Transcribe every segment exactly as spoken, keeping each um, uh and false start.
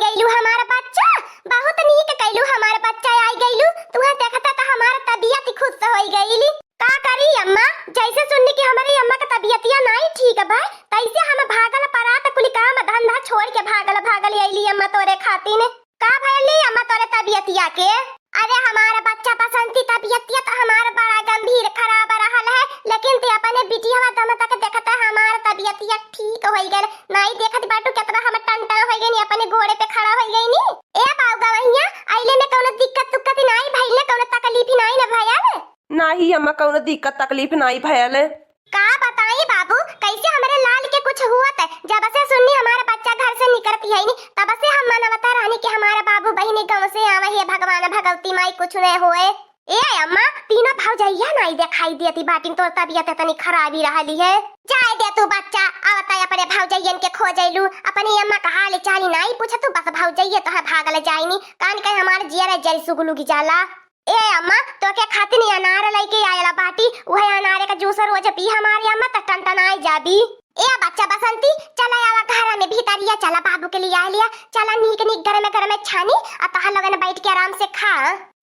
कैलू हमार बच्चा, बहुत नीक कैलू, हमार बच्चा आई गइलू। तुहे देखते त हमार तबियत खुश होइ गइली। का करी अम्मा, जैसे सुननी कि हमरे अम्मा के तबियतिया नाई ठीक बा, तैसे हम भागल परात कुल काम धंधा छोड़ के भागल भागल अइली अम्मा तोरे खातिन। का भइली अम्मा तोरे तबियतिया के? अरे हमार बच्चा बसंती तबियतिया त हमार बड़ा गंभीर खराब रहल है, लेकिन ते अपने बिटिया दम तक देखते हमार तबियतिया ठीक होइ गइल। नाई देखत बाटू केतना हम टनटन होइ गइनी, अपने गोड़े पे खड़ा होइ गइनी। ए बाऊ गवहिया, अइले में कौनो दिक्कत उक्कत नाई भइल न, कौनो तकलीफ नाई न भयल? नाही अम्मा, कौनो दिक्कत तकलीफ नाई भयल। का बताई बाबू, कैसे हमरे लाल के कुछ हुआ त जब से सुननी हमारा बच्चा घर से निकरती है नी, तब से हम मनवता रहनी कि हमारा बाबू बहिनी गाँव से आवे, हे भगवान भगवती माई कुछ न होए। ए अम्मा, तीनों भौजैया नाई देखाई देती बाटिन, तोर तबियत तनी खराबी रहली है। जाए दे तू बच्चा, आवता अपने भौजैयन के खोजैलू, अपनी अम्मा का हाल चाल नाई पूछतू, बस भौजैये तोहे भागल जाइनी, कान कहे हमार जियरा जरी सुगलुगी जाला। ए अम्मा, तोके खातिन अनार लइके आयला बाटी, उहे अनारे का जूस रोज पी हमारे अम्मा, त टनटनाए जाबी। ए बच्चा बसंती, चला आवा घर में भीतरिया, चला बाबू के लिए आ लिया, चला नीक नीक गरमे गरमे छानी, आ तोहा लोगन बैठ के आराम से खा।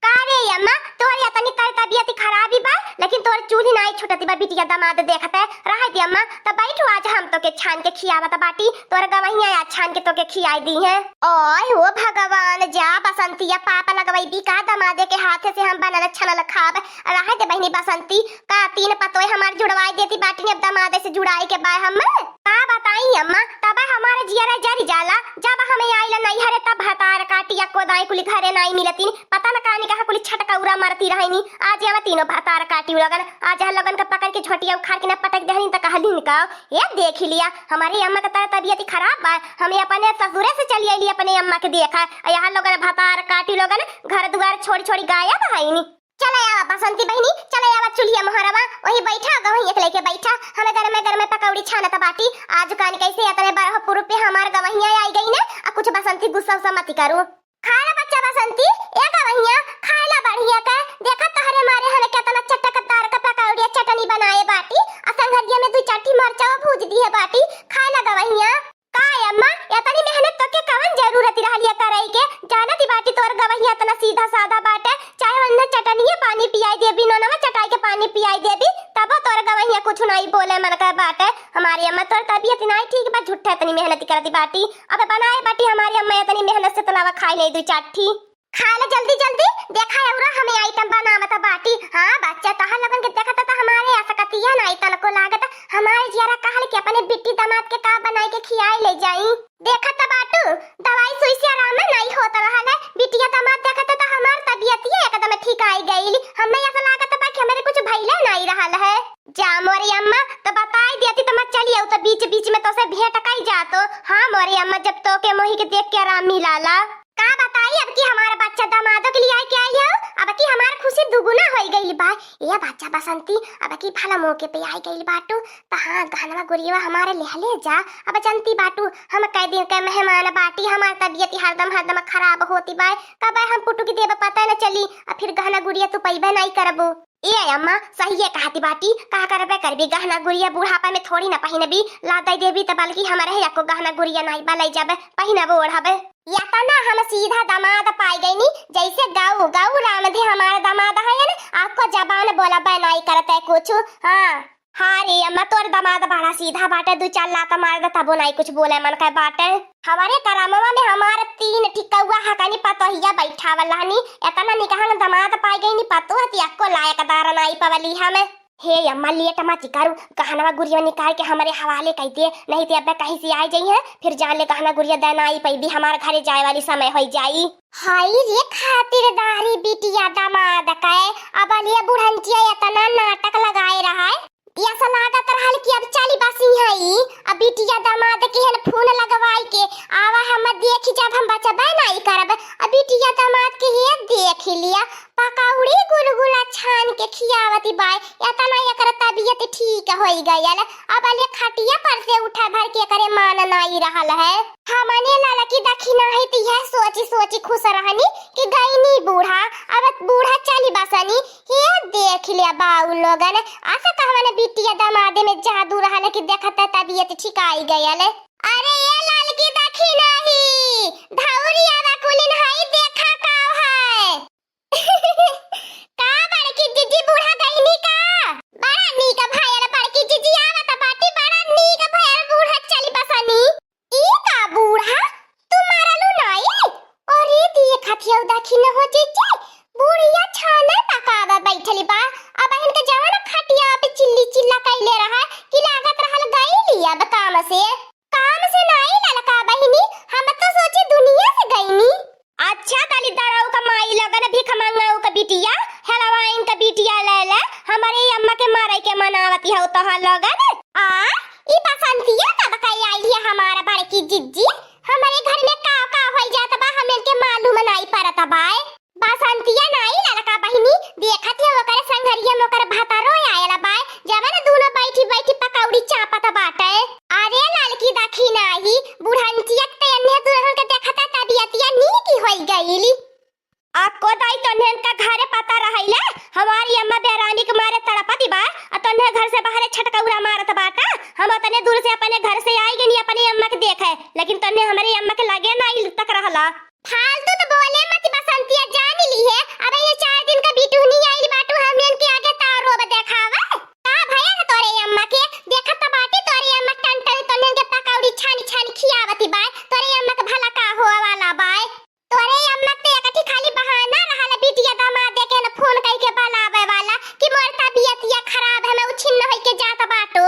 का रे अम्मा, तोर इतनी तर तबियत खराबी बा, लेकिन तोर चूल्ही नाई छुटती बा, बिटिया दामाद देखते। रहे दे अम्मा, त बैठू, आज हम तोके छान के खियावत बाटी, तोर गवहिया आज छान के तोके खियाई दी है। ओए हो भगवान, जा बसंतिया, पाप लगवैबी का दमादे के हाथे से हम बनल छनल खाब। रहे दे बहिनी बसंती, का तीन पतोय हमार जुड़वाई देती बाटिन, अब दमादे से जुड़ाई के बाय हम। का बताई अम्मा, तब हमार जियरा जरी जाला, जब हमें आइला नैहरे तब भतार काटिया कोदाई कुली घरे नाई मिलतीन, पता न कानी कहाँ कुली छटकौरा मरती रहनी। आज आवा तीनों भतार काटी लगन, आज हम लगन का पकड़ के झोटिया उखाड़ के न पटक देहनी त कहलिन का, ये देख लिया, हमारी अम्मा का तरह तबियत ही खराब बा, हमें अपने ससुरे से चली आइली अपने अम्मा के देखा, आ यहाँ लोगन भतार काटी लोगन घर दुआर छोड़ी छोड़ी गायब हईनी। चले आवा बसंती बहिनी, चले आवा चूल्हिया मोहरवा, वही बैठा गवही एक लेके बैठा, हमें गरमे गरमे पकौड़ी छानत बाटी। आज कान कैसे इतने बरह पुरुप पे हमार गवहिया आई गई ने, आ कुछ बसंती गुस्सा उस्सा मती करू। खाए ला बच्चा बसंती, ए गवहिया, खाए ला बढ़िया के, देखा तहरे मारे हमें केतना चटकदार का पकौड़िया चटनी बनाए बाटी, आ संघरिया में दू चार ठी मरचा भूज दिए बाटी, खाए ला गवहिया। का अम्मा, एतनी मेहनत तोके कवन जरूरत रहलिया करई के? जानत ही बाटी तोर गवहिया एतना सीधा साधा बाटे, चाहे उन्हें चटनिया पानी पियाई देबी, नोनवा चटाई के पानी पियाई देबी, तबो तोर गवहिया कुछ नाई बोले मन के बाटे। हमारी अम्मा तोर तबियत नाई ठीक बा, झूठे एतनी मेहनत करती बाटी। अब बनाए बाटी हमारी अम्मा एतनी मेहनत से तलावा खाई नहीं दू चार ठी। खाए ला जल्दी जल्दी, देखा रउरा हमें आइटम बनावत बाटी। हाँ बच्चा, तहार लोगन के देखत त हमारे असकतिया नाई तनको लागत। हमारे जियरा कहल कि अपने बिट्टी दामाद के का बनाई के खियाई ले जाई। देखत बाटू, दवाई सुई से आराम नाई होत रहल है। बिटिया दामाद देखत त हमार तबियतिया एकदम ठीक आई गइल। हमें ऐसा लागत बा कि हमरे कुछ भइले नाई रहल है। जा मोरी अम्मा, तो बताई देती तो मैं चली आऊ, तो बीच बीच में तो से भेंट कई जातो। हाँ मोरी अम्मा, जब तो के मोही के देख के आराम मिलाला। का बताई, अब की हमार बच्चा दामादो के लिए आए के आई हो, अब की हमार खुशी दुगुना होई गई बा। ए बच्चा बसंती, अब की भला मौके पे आई गई बाटू, तो हाँ गहनवा गुरियवा हमारे लेहले जा। अब जनती बाटू, हम कई दिन के मेहमान बाटी, हमार तबियत हरदम हरदम खराब होती बा, कब हम पुटुकी देब पता न चली, आ फिर गहना गुरिया तू पैबे नहीं करबू। ए अम्मा, सहिए कहती बाटी, का करबे करबी, गहना गुरिया बुढ़ापा में थोड़ी ना पहिनबी, ला दई देबी त बल्कि हमरे ही एको गहना गुरिया नाई बा, लई जाबे, पहिनबे ओढ़बे। या त ना हम सीधा दामाद पाई गईनी, जैसे गऊ, गऊ राम धे हमार दामाद है न, आपको जबान बोलबे नाई करते कुछ। हाँ। हाँ रे अम्मा, तोर दामाद बड़ा सीधा बाटे, दू चार लात मार दे तबो नाई कुछ बोले मन के बाटे। हमारे करमवा में हमार तीन ठिकौआ हकनी पतोहिया बैठावल रहनी, एतना निकहन दामाद पाई गईनी, पतोह ती अक्को लायकदार नाई पवली हम। हे अम्मा, लेट मत करू, गहनवा गुरिया निकाल के हमरे हवाले कई दे, नहीं ते अब्बे कहीं से आ जाई है, फिर जान ले गहना गुरिया दे नाई पैबी, हमार घरे जाए वाली समय होई जाई। हाय रे खातिरदारी बिटिया दामाद के, अब लिए बुढ़ंचिया एतना नाटक लगाए रहा है, ऐसा लागत रहल कि अब चली बसी है ई। अब बिटिया दामाद के हन फोन लगवाई के, आवा हम देखी जब हम बचबे नाई करब। अब बिटिया दामाद के ये देख लिया, पकौड़ी गुलगुला छान के खियावती बाय, एतना एकर तबियत ठीक होई गयल। अब ले खटिया पर से उठा भर के एकरे मान नाई रहल है। हमने ललकी दखिना है त यह सोची सोची खुश रहनी कि गईनी बूढ़ा, अब बूढ़ा चली बसनी। हे देख लिया बाऊ लोगन, असा कहवन बिटिया दामादे में जादू रहल कि देखत तबियत ठिकाई गयल। अरे ये ललकी दखिना ही, धौरी खिन हो जीजी, बुढ़िया छाना पकावा बैठली बा। अब इनके जवन खटिया पे चिल्ली चिल्ला कैले रहा कि लागत रहल गईली अब काम से। काम से नाई ललका बहिनी, हम तो सोचे दुनिया से गईनी। अच्छा दलिद्दरऊ का माई लोगन, भीख मंगाऊ का बिटिया, हेलवाइन का बिटिया ले ले, हमरे अम्मा के मारे के मनावती हो तोहर लोगन। आ, ई बसंतिया कब का आई है हमारा बड़की जिज्जी? हमरे घर में का का होई जात बा, हम इनके मालूम नाई परत बाय। बसंतिया नाई ललका बहिनी, देखत है ओकर संघरिया में ओकर भतारो आयल बाय, जवन दूनो बैठी बैठी पकौड़ी चापत बाटे। अरे ललकी दखी नाही, बुढ़ंचिया के एन्हे दुल्हन के देखता तबियतिया नीक होई गईली। अक्को दाई तोन्हन का घरे पता रहैले, हमारी अम्मा बेरामी के मारे तड़पती बा, आ तोन्हे घर से बाहरे छटकौरा मारत बाटा। हम ओतने दूर से अपने घर से आई गनी अपने अम्मा के देखे, लेकिन तोन्हे हमरे अम्मा के लगे नाई तक रहला। फालतू तो बोले मत बसंतिया, जान ली है। अब ये चार दिन का बिटुहनी आइल बाटू, हमने इनके आगे ताव रोब देखावे। का भयल तोरे अम्मा के? देखत तो बाटी तोरे अम्मा टन टन तोन्हन के पकौड़ी छानी छानी खियावती बाय। तोरे अम्मा के भला का होए वाला बाय? तोरे अम्मा ते एकठी खाली बहाना रहल बिटिया दामाद के न फोन कई के बुलावे वाला कि मोर तबियतिया खराब है, मैं उछिन्न होई के जात बाटो।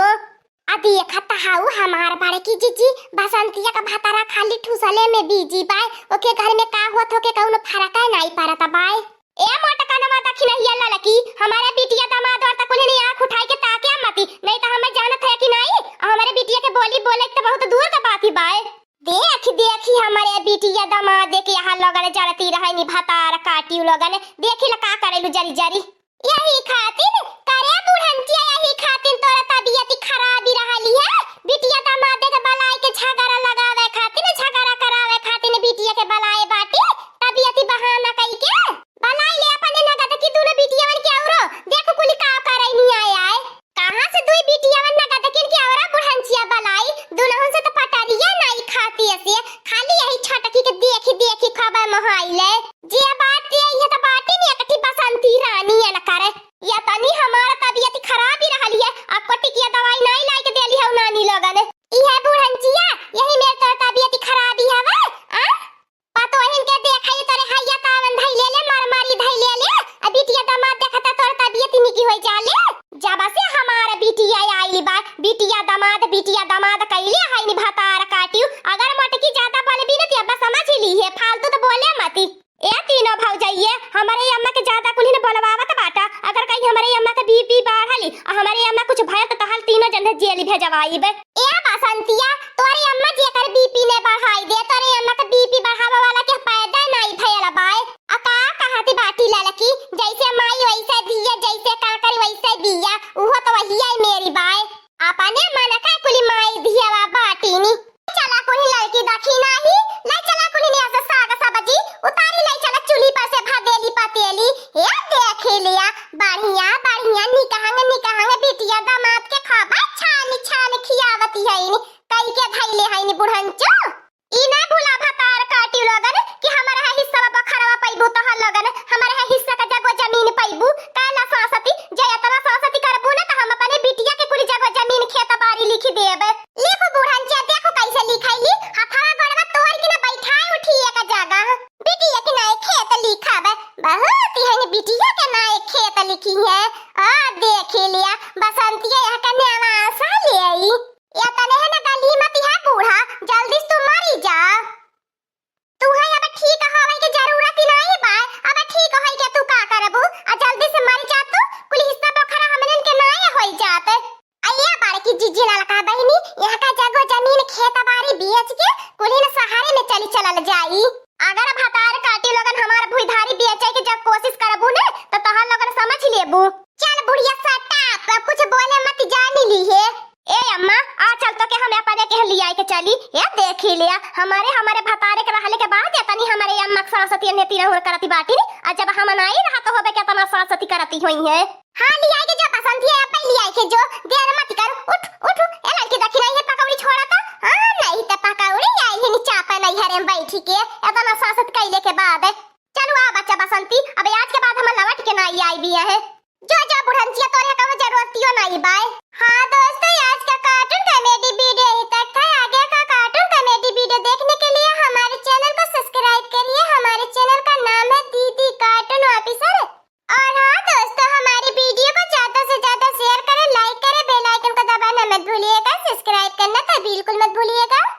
आ देखत हाउ हमार बड़की जिज्जी, बसंतिया का भतारा खाली ठुसले में बिजी बाय, ओके घर में का होत होके कौनो फरक है नाई परत बाय। ए मोटकनवा दखिनहिया ललकी, हमारे बिटिया दामाद और तक उन्हें आँख उठाई के ताके मती, नहीं तो हमें जानत है कि नहीं, आ हमारे बिटिया के बोली बोले तो बहुत दूर का बात ही बाय। देख, देखी हमरे बिटिया दामाद के यहाँ लोगन जरती रहे नि भतार काटियो लोगन। देखी ल का करेलु जरी जरी। यही खातिन करे बुढ़ंचिया, यही खातिन तोरा तबियत खराबी रहली है। बिटिया दामाद के बलाए के झगड़ा लगावे खातिन, झगड़ा करावे खातिन बिटिया के बलाए बाटी। तबियत बहाना कई के बलाई ले अपने नगद की दोनों बिटियावन के औरो। देख कुली का करे नि आए आए। कहाँ से दुई बिटियावन नगद किन के औरा बुढ़ंचिया बलाई, दुनहुन से तो पटरिया नाई खाती ऐसे, खाली यही छटकी के देखी देखी खबर मोहाइले। जे बात ते इहे तो बाटे नी, एकठी बसंती रानी है न करे। या तनी हमार तबियत खराबी रहली है, आ कोटिकिया दवाई नाई लाई के देली है नानी लोगन। इहे बुढ़ंचिया, यही मेर तोर तबियत खराबी हवे, आ? पतोहिन के देखई तोरे हैया तावन धइले ले, मरमरी धइले ले। आ बिटिया दामाद देखता तोर तबियत निकी होई जाले। जब से हमार बिटिया आइल बा, बिटिया दामाद, बिटिया दामाद कइले हईन भतार काटियो। अगर मोटकी ज्यादा बोलबी न त अब्बा समझ ली है, फालतू तो बोले मती। ए तीनों भौजइये, हमरे अम्मा के ज्यादा कुल्हिन बोलवावत बाटा। अगर कहीं हमरे अम्मा के बीपी बढ़ली आ हमरे अम्मा कुछ भयल त तहल तीनों जने जेल भेजवाइबे। ए बसंतिया, तोरे अम्मा जेकर बीपी ने बढ़ाई दे, तोरे अम्मा के बीपी बढ़ावे वाला के पैदा नाई भयल बाय। आ का कहती बाटी ललकी, जैसे माई वैसे धिया, जैसे काकरी वैसे बिया, उहो तो वही आई मेरी बाय। अपने मन का कुली माई धियावा बाटिनी। चला कुली लड़की दखी नाही, ले चला कुली ने ऐसे साग सब्जी उतारी, ले चला चूल्ही पर से भदेली पतेली। हे देखी लिया, बढ़िया बढ़िया निकहंग निकहंग बिटिया दामाद के खाबा छानी छान खियावती है इनी, कई के धैले है इनी बुढ़ंचो। ई ना भूला भतार काटी लोगन कि हमारे है हिस्सा बखरवा पैबू तोहर लोगन, हमारे है हिस्सा का जगो जमीन पैबू। काला सासती, जे इतना सासती करबू ना त हम अपने बिटिया के कुल जगो जमीन खेत बारी लिखी देब। लिखो बुढ़ंचिया, देखो कैसे लिखाई ली, हथवा गोड़वा तोड़ के ना बैठाए उठी एक जगह। बिटिया के नाए खेत लिखब, बहुत ही है बिटिया के नाए खेत लिखी है। आ देखी लिया, बसंतिया यहाँ का नेवासा ले आई। या तने है ना गली मत है बूढ़ा, जल्दी से तू मरी जा। तू है अब ठीक होवे के जरूरत ही नहीं बा, अब ठीक होई के तू का करबू? आ जल्दी से मर जा तू, कुल हिस्सा बोखरा हमनन के नाय होई जात। अये बड़की जिज्जी ललका बहिनी, यहाँ का जगो जमीन खेत बारी बेच के कुल्हिन शहरे में चली चलल जाई। अगर भतार काटी लोगन हमार भुइधारी बेचे के जब कोशिश करबू ने, तो तोहर लोगन समझ लेबू। चल बुढ़िया सटा, अब कुछ बोले मत जानी ली है। ए अम्मा, आ चल तो के हम अपने के लियाई के चली। ए देखी लिया, हमारे, हमारे भतारे के रहले के बाद या तनी हमारे अम्मा के सासती ने तीन हुर करती बाटी नी, आ जब हम नाई रहा तो होबे के तना सासती करती होई है। हाँ, लियाई के जो बसंती है, अपन लियाई के जो, देर मत कर, उठ, उठ, ए लड़की दखी नहीं है, पकौड़ी छोड़ा तो, हाँ, नहीं तो पकौड़ी आई है नी चापा नहीं हरे में बैठी के, इतना सासत कैले के बाद। चलू आ बच्चा बसंती, अब आज के बाद हम लौट के ना आई भी है। जो, जो बुढ़ंचिया तोरे कहो जरूरतियो नहीं बाय। हाँ दोस्तों, आज का cartoon comedy video यहीं तक था। आगे का cartoon comedy video देखने के लिए हमारे channel को subscribe करिए। हमारे channel का नाम है सब्सक्राइब करना तो बिल्कुल मत भूलिएगा।